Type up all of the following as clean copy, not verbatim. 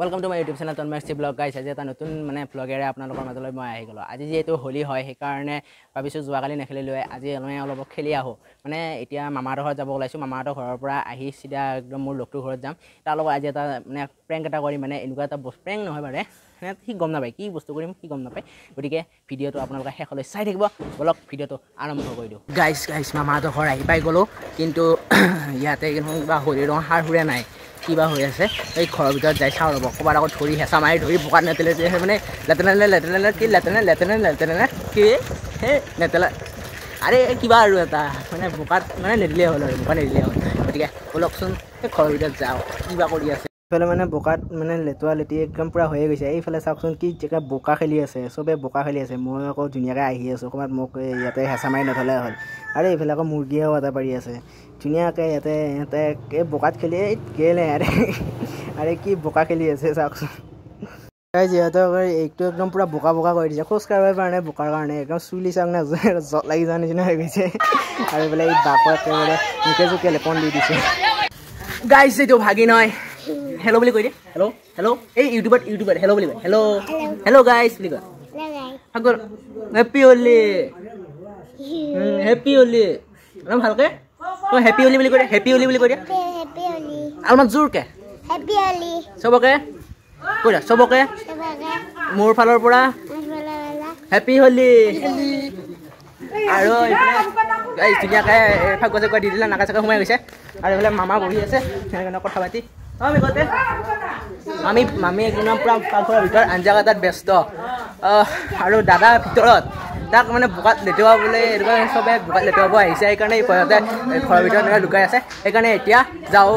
Welcome to my YouTube channel Tanmoy C blog. Guys, আজি এটা নতুন মানে ব্লগেৰে আপোনালোকৰ মাজলৈ মই আহি গ'লোঁ। আজি যিহেতু হোলী হয়, সেইকাৰণে ভাবিছোঁ যোৱাকালি নেখেলিলোৱে, আজি আমি অলপ খেলি আহোঁ। মানে এতিয়া মামাহঁতৰ ঘৰত যাব ওলাইছোঁ। মামাহঁতৰ ঘৰৰ পৰা আহি চিধা একদম মোৰ লগটোৰ ঘৰত যাম। তাৰ লগত আজি এটা মানে প্ৰেংক এটা কৰিম। মানে এনেকুৱা এটা বস্তু, প্ৰেংক নহয় বাৰু, মানে সি গম নাপায় কি বস্তু কৰিম, সি গম নাপায়। গতিকে ভিডিঅ'টো আপোনালোকে শেষলৈ চাই থাকিব। বলক ভিডিঅ'টো আৰম্ভ কৰি দিওঁ। গাইছ গাইছ মামাহঁতৰ ঘৰ আহি পাই গ'লোঁ, কিন্তু ইয়াতে কিবা হোলীৰ ৰং সাৰ সুৰে নাই, কিবা হৈ আছে। এই ঘৰৰ ভিতৰত যাই চাওঁ ৰ'ব, ক'ৰবাত আকৌ ধৰি হেঁচা মাৰি ধৰি বোকাত নেতেলে মানে লেতেৰা লেতেৰা কি লেতেৰা লেতেৰা লেতেৰা কি সেই নেতেলা, আৰে কিবা আৰু এটা মানে বোকাত মানে নিদিলেই হ'ল আৰু বোকা নিদিলেই হ'ল। গতিকে ব'লকচোন এই ঘৰৰ ভিতৰত যাওঁ, কিবা কৰি আছে। এইফালে মানে বোকাত মানে লেতুৱা লেটি একদম পূৰা হৈয়ে গৈছে। এইফালে চাওকচোন কি জেগা বোকা খেলি আছে, চবে বোকা খেলি আছে। মই আকৌ ধুনীয়াকৈ আহি আছোঁ, ক'ৰবাত মোক ইয়াতে হেঁচা মাৰি নধলে হ'ল। আৰু এইফালে আকৌ মুৰ্গীয়েও এটা পাৰি আছে ধুনীয়াকৈ ইয়াতে, ইয়াতে এই বোকাত খেলি গেলে। আৰে আৰে কি বোকা খেলি আছে চাওকচোন। যিহেতু এইটো একদম পূৰা বোকা বোকা কৰি দিছে, খোজ কাঢ়িব পৰা নাই বোকাৰ কাৰণে। একদম চুলি চাওক না জট লাগি যোৱাৰ নিচিনা হৈ গৈছে। আৰু এইফালে এই বাকো একেবাৰে মুখে চুকে লেপন দি দিছে। গাইছ এইটো ভাগি নহয়, হেল্ল' বুলি কৈ দিয়ে। হেল্ল' হেল্ল' এই ইউটিউবত ইউটিউবত হেল্ল' বুলি কয়। হেল্ল' হেল্ল' গাইছ বুলি কয়। Happy Holi, happy Holi. অলপ ভালকে হেপ্পী হোলী বুলি কৈ দিয়ে। হেপ্পী হোলী বুলি কৈ দিয়ে অলপমান জোৰকে। চবকে কৈ দিয়া, চবকে মোৰ ফালৰ পৰা হেপ্পী হোলী। আৰু এইফালে ধুনীয়াকৈ ফাকুৱা চাকুৱা দি দিলে, নাকা চাকা সোমাই গৈছে। আৰু এইফালে মামা বহি আছে সেইকাৰণে কথা পাতি। আমি কতে মামী মামী একদম পূৰা পাকঘৰৰ ভিতৰত আঞ্জা কটাত ব্যস্ত। আৰু দাদা ভিতৰত, তাক মানে বোকাত লেতেৰাবলৈ এনেকুৱা চবে বোকাত লেতেৰাব আহিছে, সেইকাৰণে এই ভয়তে ঘৰৰ ভিতৰত এনেকৈ লুকাই আছে। সেইকাৰণে এতিয়া যাওঁ।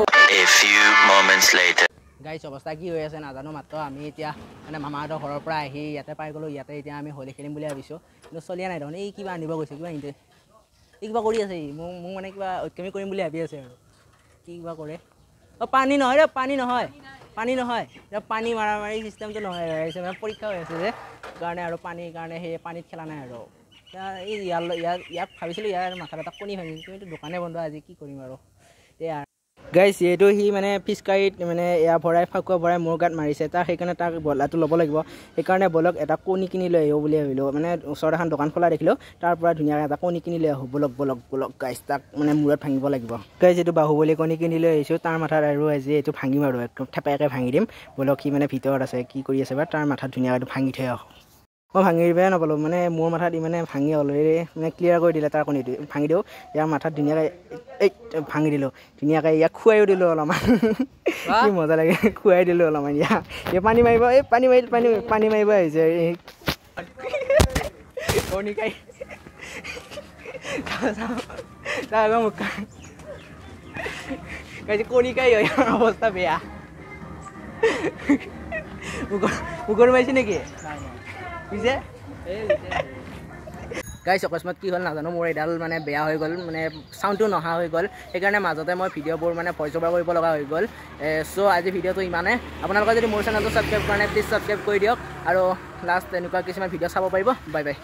গাইছ অৱস্থা কি হৈ আছে নাজানো, মাত্ৰ আমি এতিয়া মানে মামাহঁতৰ ঘৰৰ পৰা আহি ইয়াতে পাই গ'লোঁ। ইয়াতে এতিয়া আমি হোলী খেলিম বুলি ভাবিছোঁ, কিন্তু চলিয়া নাই দেখোন। এই কিবা আনিব গৈছে, কিবা এই কিবা কৰি আছে। মোক মোক মানে কিবা ঐক্যমি কৰিম বুলি ভাবি আছে আৰু কি কিবা কৰে। অ' পানী নহয় ৰে, পানী নহয়, পানী নহয়, পানী মাৰা মাৰি চিষ্টেমটো নহয়। মানে পৰীক্ষা হৈ আছে যে কাৰণে আৰু পানীৰ কাৰণে সেই পানীত খেলা নাই আৰু। এই ইয়াৰ ইয়াক ভাবিছিলোঁ ইয়াৰ মাথাত এটা কণী ভাঙিম, কিন্তু দোকানে বন্ধ আজি, কি কৰিম আৰু। এতিয়া গাইছ যিহেতু সি মানে ফিচকাৰীত মানে এয়া ভৰাই ফাকুৱা ভৰাই মোৰ গাত মাৰিছে, তাক সেইকাৰণে তাক বদলাটো ল'ব লাগিব। সেইকাৰণে ব'লক এটা কণী কিনি লৈ আহিব বুলি ভাবিলোঁ। মানে ওচৰত এখন দোকান খোলা দেখিলোঁ, তাৰ পৰা ধুনীয়াকৈ এটা কণী কিনি লৈ আহোঁ। ব'লক ব'লক ব'লক গাইছ, তাক মানে মূৰত ভাঙিব লাগিব। গাইছ এইটো বাহুবলী কণী কিনি লৈ আহিছোঁ, তাৰ মাথাত আৰু আজি এইটো ভাঙিম আৰু একদম থেপাইকৈ ভাঙি দিম। ব'লক সি মানে ভিতৰত আছে কি কৰি আছে বা, তাৰ মাথাত ধুনীয়াকৈ এইটো ভাঙি থৈ আহোঁ। মই ভাঙিবই নাপালোঁ, মানে মোৰ মাথাত ইমানে ভাঙি অলৰেডি মানে ক্লিয়াৰ কৰি দিলে। তাৰ কণীটো ভাঙি দিওঁ, ইয়াৰ মাথাত ধুনীয়াকৈ এই ভাঙি দিলোঁ ধুনীয়াকৈ। ইয়াক খুৱাইও দিলোঁ অলপমান, কি মজা লাগে, খুৱাই দিলোঁ অলপমান। ইয়াক এই পানী মাৰিব, এই পানী মাৰি পানী পানী মাৰিব আহিছে। কণিকাই অৱস্থা বেয়া। মুখৰ মাৰিছে নেকি পিছে? গাইছ অকস্মাত কি হ'ল নাজানো, মোৰ এইডাল মানে বেয়া হৈ গ'ল, মানে চাউণ্ডটো নহা হৈ গ'ল। সেইকাৰণে মাজতে মই ভিডিঅ'বোৰ মানে ভইচ অভাৰ কৰিব লগা হৈ গ'ল। চ' আজি ভিডিঅ'টো ইমানে। আপোনালোকে যদি মোৰ চেনেলটো ছাবস্ক্ৰাইব কৰা নাই, প্লিজ ছাবস্ক্ৰাইব কৰি দিয়ক। আৰু লাষ্ট এনেকুৱা কিছুমান ভিডিঅ' চাব পাৰিব। Bye bye.